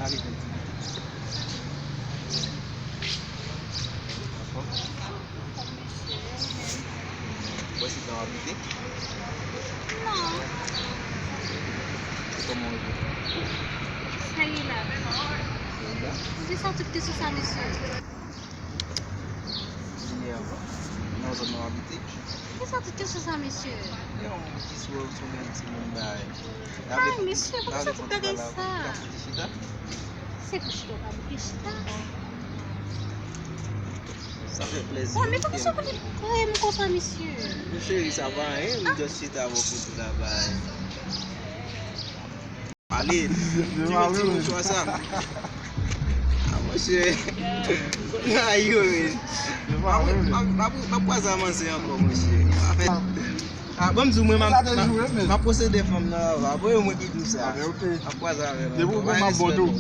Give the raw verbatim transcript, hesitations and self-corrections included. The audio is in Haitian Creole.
Bon, se sa w ap mete? Non. Se kòman w ye? Sa ye la. Sa ye la? Poukisa tout kesyon sa, mesye? Junior, nan zòn nan w abite? Poukisa tout kesyon sa, mesye? Yon ti sou, sou yon timoun bay. Ay, mesye, poukisa tout bagay sa? Se pou chita, w pa bouke chita. Sa fè plezi. Bon, men poukisa w konn kreye m konsa, mesye? Mon cheri, sa pa anyen, m just chita avè w pou di la bay. Pale, ki mouchwa sa? Ah, monchè. Ayo, men. M ap kwaze a manzè ankò, monchè. Afè, ah, ban m di w, mwen, m ap pwosede fanm nan anvan. Bon, e mwen ki di w sa. M ap kwaze avè l ankò. Pa respè non.